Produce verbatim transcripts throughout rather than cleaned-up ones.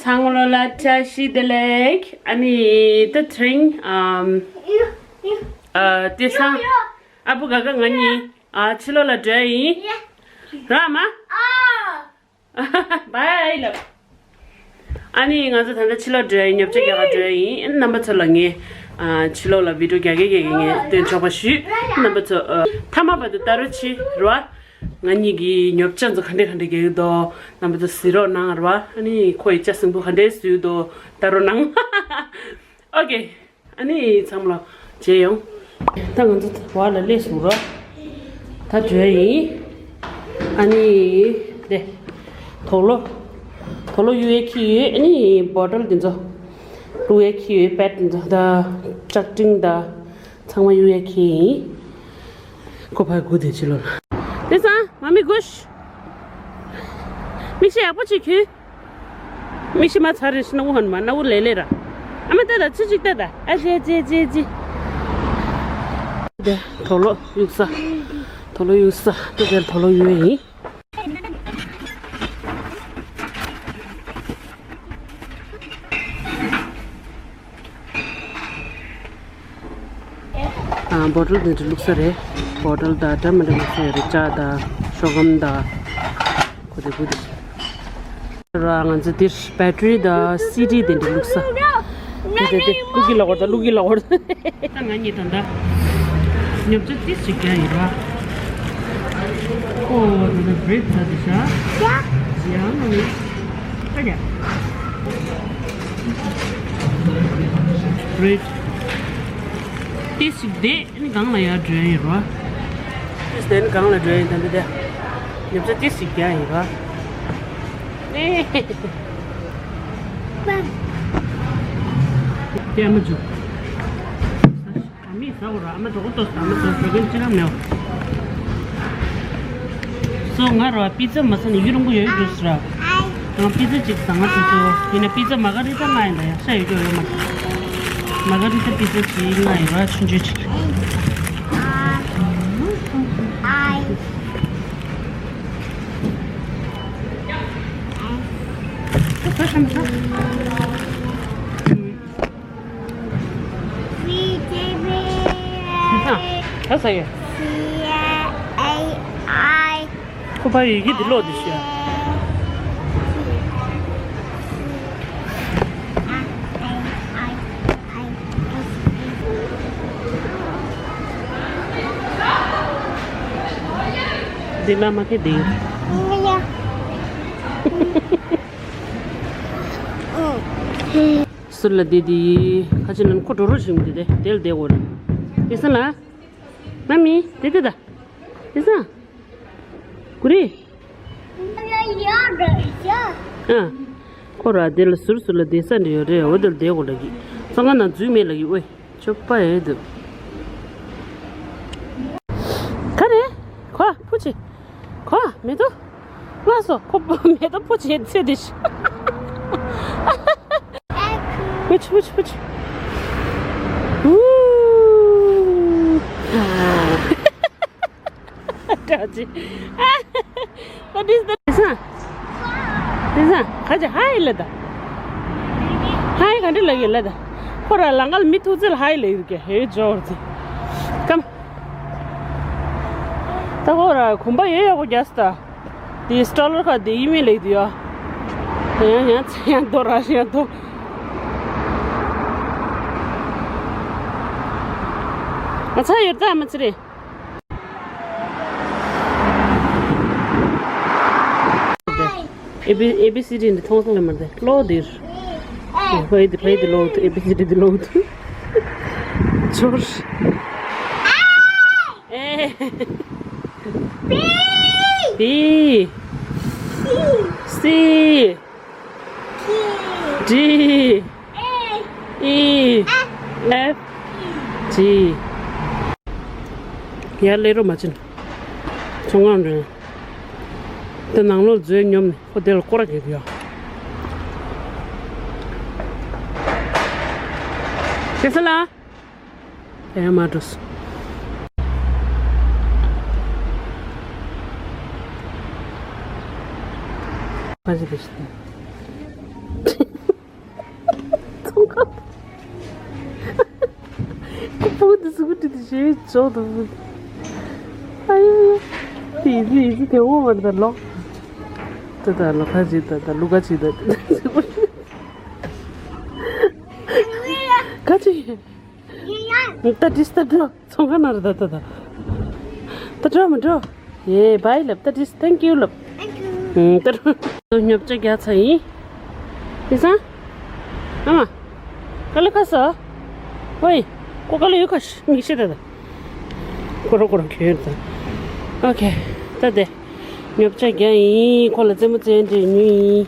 ཚང་མ་ལ་བཀྲ་ཤིས་བདེ་ལེགས། ཨ་ནི་ད་དེ་རིང་ཨམ་ཨ་དེ་སང་ཨ་བུ་ག་ག་ང་གཉིས་ཨ་ཕྱི་ལོགས་ལ་འགྲོ་ཡིན། ར་མ། བའི་ལབ། ཨ་ནི་ང་ཚོ་ད་ལྟ་ཕྱི་ལོགས་འགྲོ་ཡིན། ཉོ་ཆ་རྒྱག་ག་འགྲོ་ཡིན། རྣམ་པ་ཚོ་ལ་ངས་ཨ་ཕྱི་ལོགས་ལ་བི་ཌིའོ་རྒྱག་གི་རྒྱག་གི་ངས་སྟོན་ཆོག་པ་ཞུས། རྣམ་པ་ཚོ་ཨ་མཐའ་མ་བར་དུ་ལྟ་རོགས་བྱེད་རོ། ང་གཉིས་ཀྱི་ཉོ་ཆ་ཚོ་ག་འདྲས་ག་འདྲས་རྒྱག་གི་འདུག་རྣམ་པ་ཚོ་གཟིགས་རོགས་གནང་རོ། ཨ་ནི་ཁོ་ཡི་ཆ་ཟིང་པོ་ག་འདྲས་བཟོས་འདུག་ལྟ་རོགས་གནང་། ཨོ་ཀེ། ཨ་ནི་ཚང་མ་ལ་མཇལ་ཡོང་། ད་ང་ཚོ་བར་ལ་སླེབས་སོང་ར། ད་འགྲོ་ཡིན། ཨ་ནི་དེ་དོག་ལོ། དོག་ལོ་གཡུག་ཡས་འཁྱེར་ཡོད། ཨ་ནི་བོ་ཊལ་དེ་ཚོ་བླུག་ཡས་འཁྱེར་ཡོད། པེ་ཌི་དེ་ཚོ་ད་ལྕགས་ཀྲིང་ད་ཚང་མ་གཡུག་ཡས་འཁྱེར་ཡིན། ཁོ་ཕར་སྒུག་བསྡད་ཕྱི་ལོགས་ལ། དེང་སང་མ་མི་སྒུག་མིག་ཤེལ་ཡག་པོ་ཅིག་གྱོན། མིག་ཤེལ་མ་ཚར་རེ་ཤི་ན་དབུ་ཧན་མ་ན་དབུ་ལེ་ལེ་ར། ཨ་མ་ལྟ་ད་ཆི་ཅིག་ལྟ་ད། ཨ་ཅེ་ཅེ་ཅེ་ཅེ། དེ་དོག་ལོ་གཡུག་ས། དོག་ལོ་གཡུག་ས་དེ་དེར་དོག་ལོ་གཡུག་ཡིན། ཨ་བོ་ཊལ་དེ་འདྲ་བླུགས་ས་རེད། བོ་ཊལ་དང་འདྲ་མི་འདྲ་བླུགས་ས་རེད། ཇ་དང་ཤོག་སྒམ་དང་། ཁོ་དེ་བུ་དེ། ར་ང་ཚོ་འདིར་བེ་ཊི་རི་དང་སི་ཌི་དེ་འདྲ་བླུགས་ས། དེ་དེ་དེ་བླུག་གི་ལ་འོར་ད་བླུག་གི་ལ་འོར་ད། ད་ང་གཉིས་ད་ད་ཉོ་ཆ་ཏིས་ཅིག་རྒྱག་ཡིན་ར། ཨོ་ད་ད་བྷི་རེཌ་ད་དེ་ཤ། ཡ་ང་ནི་ཨ་ཡ། བྷི་རེཌ་ཏིས་ཅིག་དེ། ཨ་ནི་སྒང་ལ་ཡར་འགྲོ་ཡ་ཡིན་རོ། ཏིས་དེ་ནི་སྒང་ལ་འགྲོ་ཡ་ཡིན། ད་འདི་དེ་ཉོ་ཆ་ཏིས་ཞིག་རྒྱག་ཡིན་རོ། ཨེ་ཀྱེ་ཨ་མ་འཇུ། ཨ་མི་ཟ་འོ་ར། ཨ་མ་འགྲོ་གོ་ཏོ་ཟ། ཨ་མ་ཟ་འགྲོ་གིན་ཅི་རང་མེའོ། སོ་ང་རོ་པི་ཛ་མ་ཟ་ནི་ཡུན་རིང་པོ་ཡོད་འགྲོ་ཟེར་ར། ང་པི་ཛ་ཅིག་ཟ། ང་ཚོ་ཚོ་ཡིན་ན་པི་ཛ་མ་ག་རི་ཏ་ལྔ་ཡིན་ད། ཡག་ཤ་ཡོད་རྒྱུ་ཡོད་མ་རེད། མ་ག་རི་ཏ་པི་ཛ་ཅིག་ལྔ་ཡིན་ར། ཆུང་ཆུང་ཅིག་ད་ཟ་ཡོད། ཁོ་པ་ཡི་གེ་འདི་ཀློག་འདི་ཤོད། འདི་ལ་མ་ཁེ་འདི། སུ་ལ་འདི་འདི་ཁ་ཆེ་ལ་ཁོ་འགྲོ་རོགས་བྱུང་འདི་དེ་དེ་ལ་བསྡད་དགོས་རེད། དེ་ས་ལ། མ་མི་དེ་དེ་ད། དེ་ས། ཀུ་རེ། ཨ། ཁོ་ར་དེ་ལ་ཟུར་ཟུར་ལ་བསྡད་ས་འདྲ་ཡོད་རེད། འོ་དེ་ལ་བསྡད་དགོས་ལབ་ཀྱི། བཙོན་ཁང་ནང་འཛུལ་མེད་ལབ་ཀྱི། ཨོའི་ཆོ་པ་ཡོད་འདུག་ག་རེ། ཁོ་ཕུ་ཆེ། ཁོ་མེ་ཏོག་ལགས་སོ། ཁོ་མེ་ཏོག་ཕུ་ཆེ་ཚེ་འདི་ཤི། ཕུ་ཆེ་ཕུ་ཆེ་ཕུ་ཆེ། ཨུ། ཀྲ་ཅི། What is the དེ་ས། དེ་ས། ཁ་ཅི་ཧའི་ལ་ད། ཧའི་ག་འདྲ་ལ་ཡོད་ལ་ད། ཁོ་ར་ལང་ཀ་ལ་མི་ཐུག་ཚེ་ལ་ཧའི་ལ་ཡོད་ཀྱི་ཧེ་ཇོར་ཛི། ཀམ། ད་ཁོ་ར་གོམ་པ་ཡོད་ཡག་པོ་རྒྱག་སི་ད། དེ་སི་ཊོ་ལར་ཁ་དེ་ཡིན་མིན་ལེགས་དུ་ཡ། ཡང་ཡང་ཚེ་ཡང་དོ་ར་ཡང་དོ། ང་ཚ་ཡོད་ད་མ་ཚེ་རེད། ཨེ་བི་ཨེ་བི་སི་ཌི་འདི་མཐོང་སོང་ལ་མ་རེད། ཀློག་འདིར། ཕ་ཡི་འདི་ཕ་ཡི་འདི་ཀློག་འདུག་ཨེ་བི་སི་ཌི་འདི་ཀློག་འདུག་ཇོར། ཨེ། བི། སི། ཌི། ཨི། ཨེཕ། ཇི། ཡར་སླེབས་རོགས་མ་བྱེད། ཚོང་ཁང་རེད། དེ་ནང་ལོགས་འཛུལ་སྙོམས་ནས་ཁོ་དེ་ལ་སྐོར་ར་རྒྱག་གི་ཡོད། དེ་ཚོ་ལ། དེ་ཡང་མ་འགྲོ་སོང་། ཕ་ཇི་ལ་ཞིག་དང་། ཁོ་ཕྲུ་གུ་དེ་གཟུགས་པོ་བཀྲུས་ཏེ་ཞེ་ཅོག་ཏུ། ཨ་ཡོ་ཡོ། དེ་ཡི་ཙི་ཡི་ཙི་དེ་འོ་མར་ད་ལོག་ད་ད་ལོ་ཁ་ཅིག་ད་ད་ལུ་ག་ཅིག་ད། ཁ་ཅིག་ད་དྲིས་ད་འགྲོ། ཚོང་ཁང་ནང་རེད་ད་ད་ད། ད་འགྲོ་མི་འགྲོ། ཡེ་བའི་ལབ། ད་དྲིས། Thank you ལབ། Thank you ཨུམ། ད་འགྲོ། ཉོ་ཆ་རྒྱག་ཚར་ཡིན། དེང་སང་། ཨ་མ། དཀའ་ལས་ཁག་སོང་། ཝེ། ཁོ་དཀའ་ལས་ཡོད་ཁ་ཤི་མིག་ཤི་ད་ད། ཁོ་རོ་ཁོ་རོ་ཁྱོད་ད། ཨོ་ཁེ། ད་དེ། ཉོ་ཆ་རྒྱག་ཡིན། ཁོ་ལ་རྩེད་མོ་རྩེ་འདྲེ་ཉོས་ཡིན།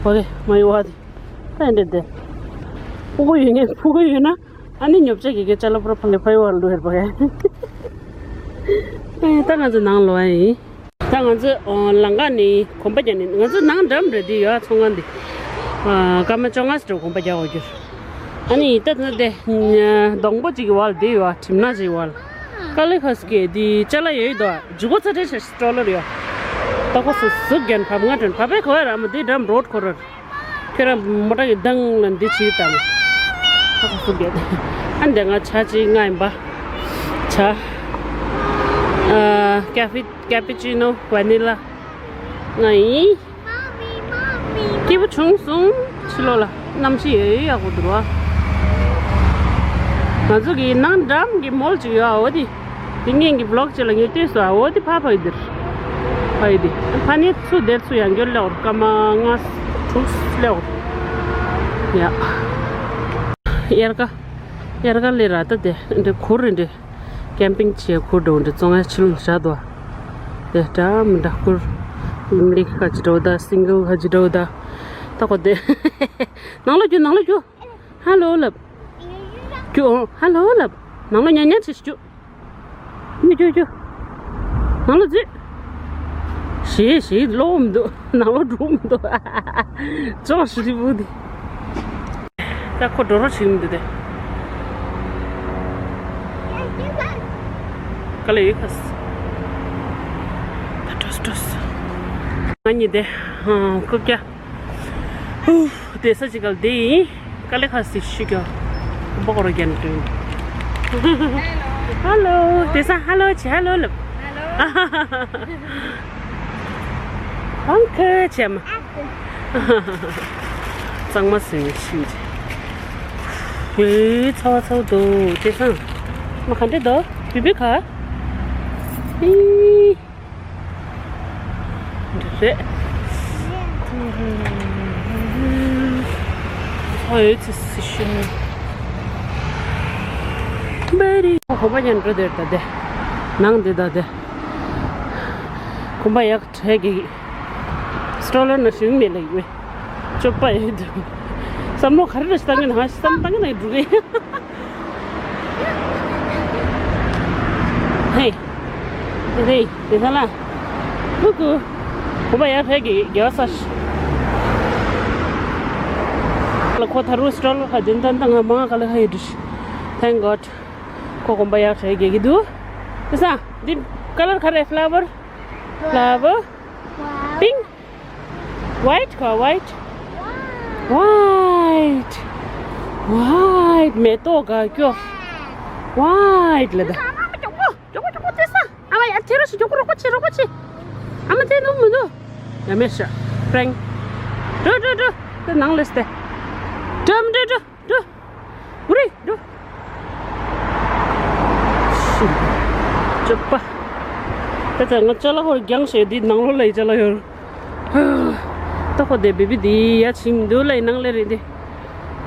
ཧོ་རེ་མ་ཡོ་བ་དེ། ད་འདྲེ་དེ། ཕྲུ་གུ་ཡོད་ངེས་ཕྲུ་གུ་ཡོད་ན། ཨ་ནི་ཉོ་ཆ་གི་གེ་ཅ་ལ་པུ་ར་ཕ་ལེ་ཕ་ཡོ་བ་ལུ་ཧེར་པ་གེ། ཨེ་ད་ང་ཚོ་ནང་ལོག་ཡིན། ད་ང་ཚོ་ཨོ་ལམ་ཁ་ནས་གོམ་པ་རྒྱག་ནས། ང་ཚོ་ནང་འགྲམ་རེད་དེ་ཡོད་ཚོང་ཁང་འདི། ཨ་སྐར་མ་བཅོ་ལྔ་ཙམ་གོམ་པ་རྒྱག་འོ་གྱུར། ཨ་ནི་ད་ད་དེ་སྡོང་པོ་ཅིག་གི་བར་དེ་ཡོད། གྲིབ་ནག་ཅིག་བར། དཀའ་ལས་ཁག་སི་གེ་དེ་ཅ་ལག་ཡོད་དོ། ཇུ་གོ་ཚ་ཁྲེ་ཤ་སི་ཊོ་ལར་ཡོད། ད་ཁོ་སུ་སུ་རྒན་བབ་ང་དྲན་བབ་པའི་གོ་བ་ར་མ་དེ་འགྲམ་རོད་ཁོ་ར། ཁྱོད་རང་མོ་ཊ་གི་གདང་ལ་འདི་བྱེད་དང་། ཧ་ཧ་སུ་རྒན། ཨ་འདི་ང་ཆ་ཅིག་ང་ཡིན་པ། ཆ། ཨ་ཀ་ཕི་ཀ་པི་ཅི་ནོ་ཝ་ནི་ལ། ང་ཡིན། སྐྱིད་པོ་བྱུང་སོང་། ཕྱི་ལོགས་ལ་གནམ་གཤིས་ཡོད་ཡག་པོ་འདུག་བ། ང་ཚོ་གི་ནང་འགྲམ་གི་མོལ་ཅིག་ཡོད་འོ་དེ། དེ་ངེད་ཀྱི་བི་ལོག་ཅིག་ལ་ངས་ལྟོས་སོ་འོ་དེ་ཕ་ཕ་ཡི་འདིར། ཕ་ཡི་དེ། ཕ་ནི་ཚུ་དེར་ཚུ་ཡང་འགྱོད་ལེའོ་སྐར་མ་ལྔ་དྲུག་ལེའོ། ཡ། དབྱར་ཁ། དབྱར་ཁ་ལས་ར་ད་དེ་འདྲ་གུར་རེ་འདྲ། ཀེམ་པིང་བྱེད་ཁུར་འགྲོ་འདྲ་བཙོང་ཡ་ཕྱི་ལོགས་བཞག་འདུག་དེ་འདྲ་མི་འདྲ་ཁུར། ཕེ་མི་ལི་ཁ་ཅིག་འགྲོ་ད་སིང་གལ་ཁ་ཅིག་འགྲོ་ད། ད་གོ་དེ། ནང་ལོགས་རྒྱུགས། ནང་ལོགས་རྒྱུགས། ཧ་ལོ་ལབ། རྒྱུགས་ཧ་ལོ་ལབ། ནང་ལོགས་ཉར་ཉར་བྱེད་ཤིག་རྒྱུགས། རྒྱུགས་རྒྱུགས་རྒྱུགས། ནང་ལོགས་འཛུལ། ཞེས་ཞེས་ལོག་མི་འདུག་ནང་ལོགས་འགྲོ་མི་འདུག་ཅོག་ཞི་རི་བུ་དེ། ད་ཁོ་འགྲོ་རོགས་བྱེད་མི་འདུག་སྟེ། དཀའ་ལས་ཡོད་ཁ། ད་འགྲོ་སོང་འགྲོ་སོང་། ང་གཉིས་དེ་རྐུབ་བཀྱག་ཧུ། བསྡད་ས་ཅིག་ག་ལ་བསྡད་ཡིན། དཀའ་ལས་ཁ་སི་ཤི་ཀྱོ། སྦོ་ཀོ་རོ་རྒྱན་དྲུང་། ཧ་ལོ། བསྡད་ས་ཧ་ལོ་བྱེད། ཧ་ལོ་ལབ། ཧ་ལོ། ཨང་ཁ་ཆེ་མ། གཙང་མ་ཟིན་ཤིན་ཅི། ཧེ་ཚ་བ་ཚ་བ་འདུག་དེ་སང་། མ་ག་འདྲ་འདུག་བི་བི་ག་ཨི། འདི་རེད། ཚ་ཡོད་ཚེ་སི་ཤིན། བེ་རི། གོམ་པ་ཉན་འགྲོ་དེར་ད་དེ། ནང་དེ་ད་དེ། གོམ་པ་ཡག་གྲས་ཀྱི། སི་ཊོ་ལར་ནང་ཞིག་མེད་ལ་ཡོད། ཅོ་པ་ཡོད་དུ། བསམ་བློ་ག་རེ་རེ་ཞིག་བཏང་གི་ན་ཧ་ཤི་བསམ་བཏང་གི་ན་འགྲོ་གི། ཧེ། ཧེ་ཧེ་ཧེ་ས་ལ། ཀུ་ཀུ། གོམ་པ་ཡག་གྲས་ཀྱི་རྒྱལ་བ་ས་ཤི། ལ་ཁོ་ད་རུ་སི་ཊོ་ལར་ཁ་དེ་འདྲ་འདྲ་ང་མང་ག་ལ་ཁ་ཡོད་དུ་ཤི། Thank God། ཁོ་གོམ་པ་ཡག་གྲས་རྒྱག་གི་འདུག་དེ་སང་འདི་ཀ་ལར་ག་རེ། ཕ་ལ་ཝར། ཕ་ལ་ཝར། པིང་། ཝའིཊ་ག་ཝའིཊ། ཝའིཊ། ཝའིཊ་མེ་ཏོག་ག་ཀྱོ། ཝའིཊ་ལ་ད། ཅོག་པོ་ཅོག་པོ་ཅོག་པོ་དེ་སང་། ཨ་མ་ཡ་དེ་རོ་ཤི། ཅོག་པོ་རོགས་པ་བྱེད། རོགས་པ་བྱེད། ཨ་མ་དེ་ནུ་མི་འདུག་ཡ་མེ་ཤ། པྲེང་། འགྲོ་འགྲོ་འགྲོ། དེ་ནང་ལས་ཏེ། འགྲོ་འགྲོ་འགྲོ། འགྲོ། འུ་རེ་འགྲོ། ཤི། ཅོག་པ། ད་ད་ང་ཅ་ལག་ཧོར་རྒྱང་ཞེ་འདི་ནང་ལོགས་ལ་ཡི་ཅ་ལག་ཡོད། ད་ཁོ་དེ་བི་བི་དེ་ཡ་ཆིམ་འདུག་ལ་ཡི་ནང་ལས་རེད་དེ།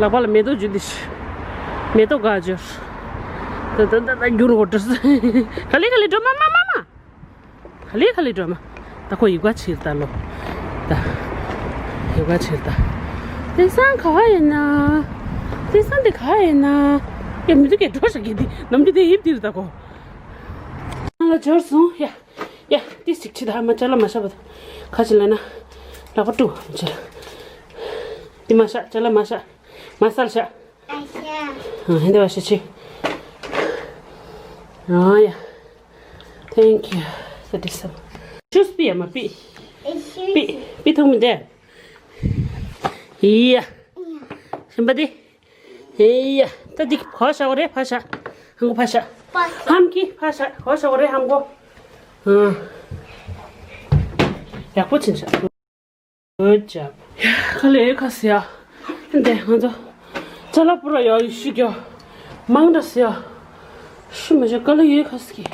ལག་པ་ལ་མེ་ཏོག་འཇུ་དེ་ཤི། མེ་ཏོག་ག་འཇུ། ད་ད་ད་ད་འགྱུར་འོ་འགྲོ། ག་ལེ་ག་ལེ་འགྲོ། མ་མ་མ་མ། ག་ལེ་ག་ལེ་འགྲོ་མ། ད་ཁོ་ཡི་ག་ཕྱིར་ད་ལོ། ད། ཡི་ག་ཕྱིར་ད། དེང་སང་ག་བ་ཡིན་ན། དེང་སང་དེ་ག་ཡིན་ན། ཡ་མི་འདུག་གས། འགྲོ་ཤག་གི་འདི་ནམ་རྒྱུན་དེ་ཡིབ་དེ་རུ་ད་ཁོ། ནང་ལ་འབྱོར་སོང་། ཡ། ཡ་ཏི་སིག་ཆི་ད་མ་ཅ་ལག་མ་ཤ་བ་ད། ཁ་ཅི་ལ་ན། ལག་པ་ཀྲུ་མ་ཅ་ལག་ཏི་མ་ཤ། ཅ་ལག་མ་ཤ། མ་སལ་ཤ། ཨ་ཤ། ཨ་ཧེ་འདི་བ་ཤ་ཆི། ཨ་ཡ། Thank you. ས་ཏི་སམ། ཅུས་པི་ཡ་མ་པི། པི། པི་ཐུང་མི་འདེ། ཡ། ཤམ་པ་དི། ཨེ་ཡ། ད་འདི་ཕར་བཞག་རེད། ཕར་བཞག་ཧམ་གོ་ཕར་བཞག་ཕར་བཞག་ཧམ་གི་ཕར་བཞག་ཕར་བཞག་རེད། ཧམ་གོ་ཨ། ཡག་པོ་ཕྱིན་བཞག Good job. ཡ། དཀའ་ལས་ཁག་སི་ཡ། འདི་ང་ཚོ་ཅ་ལག་པུ་ར་ཡ་ཡི་ཤི་གྱ་མང་དྲགས་སི་ཡ། ཤི་མ་བྱ་དཀའ་ལས་ཡོད་ཁག་སི་གི།